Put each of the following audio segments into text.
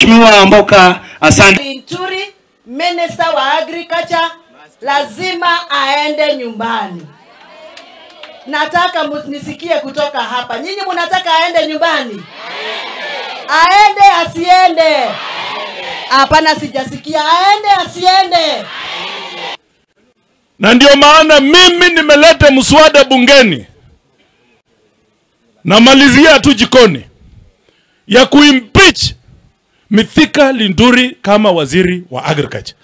Mheshimiwa Amboka, asante. Linturi, Minister wa Agriculture, lazima aende nyumbani. Nataka nisikie kutoka hapa. Nyinyi mnataka aende nyumbani? Aende asiende? Hapana, sijasikia. Aende asiende? Na ndio maana mimi nimeleta mswada bungeni, namalizia tu jikoni, ya kuimpeach Mithika Linturi kama waziri wa agriculture.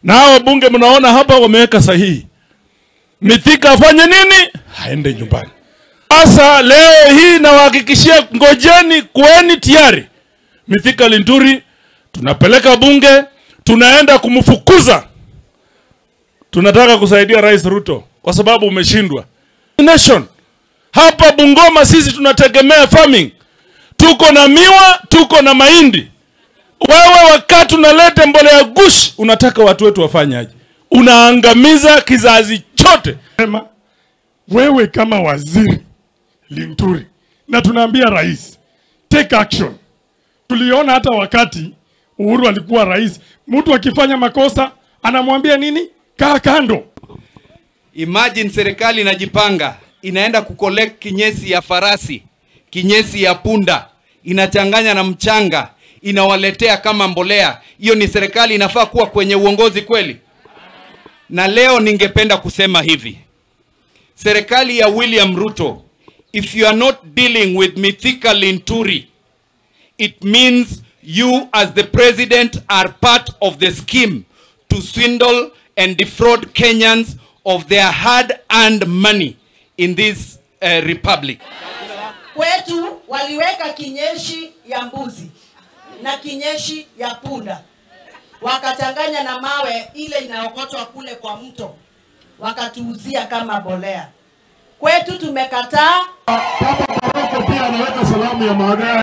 Na hao bunge mnaona hapa wameweka sahihi. Mithika afanye nini? Aende nyumbani. Sasa leo hii nawahakikishia, ngojeni, kueni tayari. Mithika Linturi tunapeleka bunge, tunaenda kumfukuza. Tunataka kusaidia Rais Ruto kwa sababu umeshindwa. Nation. Hapa Bungoma sisi tunategemea farming. Tuko na miwa, tuko na mahindi. Wewe wakati unaleta mbolea gushi, unataka watu wetu wafanye aje? Unaangamiza kizazi chote. Sema, wewe kama waziri Linturi, na tunaambia rais, take action. Tuliona hata wakati Uhuru alikuwa rais, mtu akifanya makosa anamwambia nini? Kaa kando. Imagine serikali inajipanga, inaenda kucollect kinyesi ya farasi, kinyesi ya punda, inachanganya na mchanga, inawaletea kama mbolea. Hiyo ni serikali inafaa kuwa kwenye uongozi kweli? Na leo ningependa kusema hivi. Serikali ya William Ruto, if you are not dealing with Mithika Linturi, it means you as the president are part of the scheme to swindle and defraud Kenyans of their hard-earned money in this republic. Kwetu waliweka kinyeshi ya mbuzi na kinyeshi ya punda, wakachanganya na mawe ile inaokotwa kule kwa mto, wakatuuzia kama bolea. Kwetu tumekataa. Papa Paroko pia anaweka salamu ya magari.